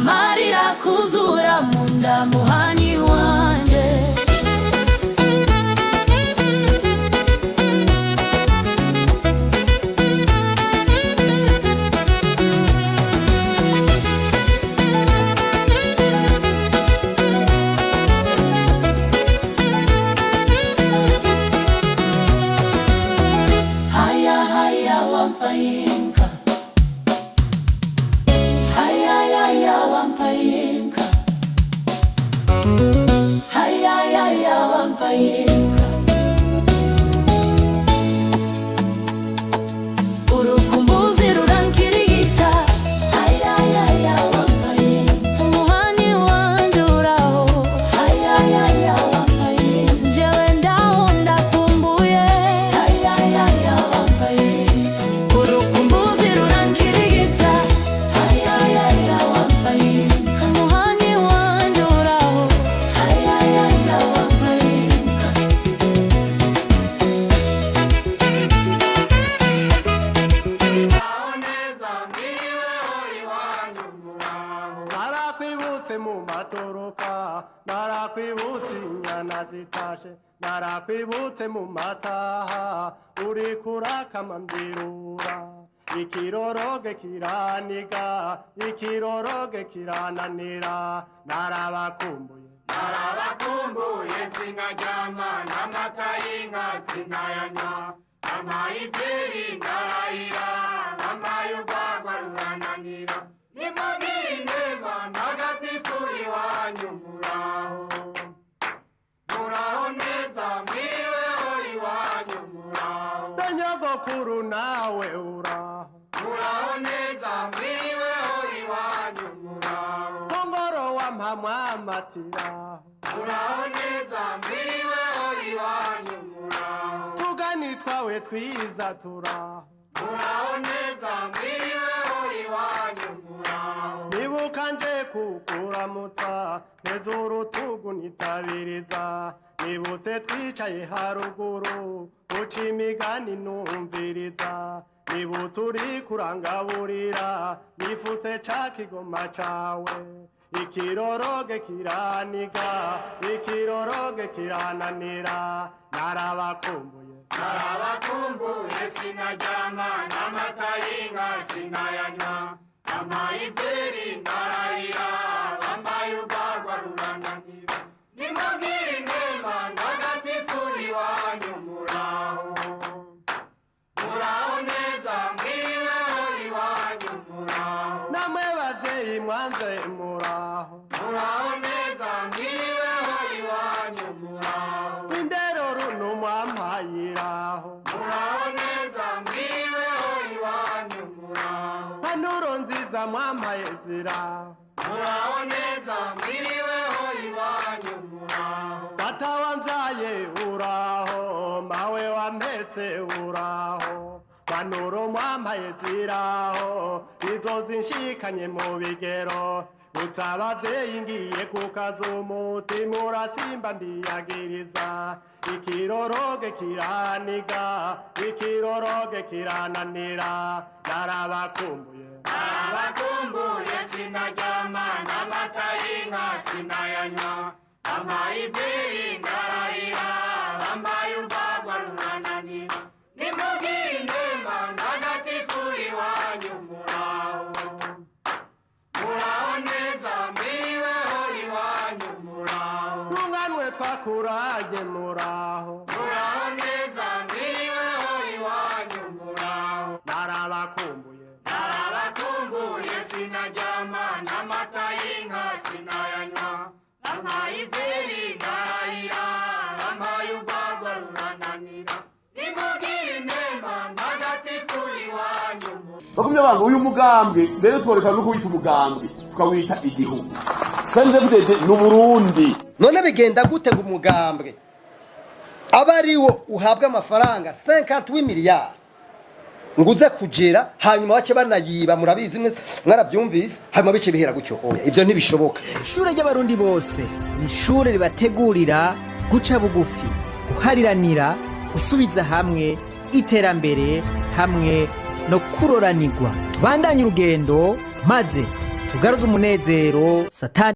Amarira kuzura mu nda, muhanyi wanje. Haya haya wampayinka. Haya haya wampayinka. Haya haya wampayinka. Urukumbuzi rurankirigita. Haya haya wampayinka. Umuhanyi wanje uraho. Haya haya wampayinka. Jewe ndaho ndakumbuye. Haya haya wampayinka. Urukumbuzi rurankirigita. Haya haya wampayinka. Umuhanyi wanje uraho. Haya haya wampayinka. Aho neza mwiriweho iwanyu, muraho. Narakwibutse mu maturuka, narakwibutse inyana zitashe, narakwibutse mu mataha uri kurakama mbirura. Ikiroroge kiraniga, ikiroroge kirananira, narabakumbuye. Narabakumbuye, sinaryama, n'amata y'inka sinayanywa. Bampaye ivyeri ndarahira, bampaye urwagwa rurananira. Nimugire inema ntagatifu iwanyu, muraho. Muraho neza, mwiriweho iwanyu, muraho. Benyogokuru nawe uraho? Muraho neza, mwiriweho iwanyu, muraho. Kongoro wampamwamatiraho? Muraho neza, mwiriweho iwanyu, muraho. Tugani twawe twiza turaho? Muraho neza, mwiriweho iwanyu, muraho. Nibuka nje kukuramutsa nteze urutugu ntitabiriza, nibutse twicaye haruguru uca imigani numviriza, nibutse uri kurangaburira nifutse ca kigoma cawe. Ikiroroge kiraniga, ikiroroge kirananira, narabakumbuye. Narabakumbuye, sinaryama, n'amata y'inka sinayanywa. Bampaye ivyeri ndarahira, bambaye urwagwa rurananira. Nimugire inema ntagatifu iwanyu, muraho. Muraho neza, mwiriweho iwanyu, muraho. Namwe bavyeyi mwanje muraho? Muraho neza, mwiriweho iwanyu, muraho. Indero runo mwampayiraho? Muraho neza, mwiriweho iwanyu, muraho. Mpanuro nziza mwampaye ziraho? Muraho neza, mwiriweho iwanyu, muraho. Data wambyaye uraho? Mawe wampetse uraho? Mpanuro mwampaye ziraho, izo zinshikanye mu bigero. Butsa abavyeyi ngiye ku kazi, umutima urasimba ndiyagiriza. Ikiroroge kiraniga, ikiroroge kirananira, narabakumbuye. Narabakumbuye, sinaryama, n'amata y'inka sinayanywa. Bampaye ivyeri ndarahira, bambaye urwagwa rurananira. Nimugire inema ntagatifu iwanyu, muraho. Muraho neza, mwiriweho iwanyu, muraho. Runganwe twakuranye muraho? Muraho neza, mwiriweho iwanyu, muraho. Narabakumbuye. Narabakumbuye, sinaryama, n'amata y'inka sinayanywa. Bampaye ivyeri ndarahira, bampaye urwagwa rurananira. Nimugire inema ntagatifu iwanyu. Bagumye banga uyu mugambwe rero, tworeka no kuwita umugambwe tukawita igihugu. CNDD-FDD ni Uburundi. None bigenda gute ngo umugambwe aba ari wo uhabwa amafaranga 58 miliyari ngo uze kugera, hanyuma bace banayiba? Murabizi mwe, mwarabyumvise, hanyuma bice bihera gutyo? Oya, ivyo ntibishoboka. Ishure ry'Abarundi bose ni ishure ribategurira guca bugufi, guhariranira, gusubiza hamwe, iterambere hamwe no kuroranirwa. Tubandanye urugendo maze Tugaruze umunezero satani.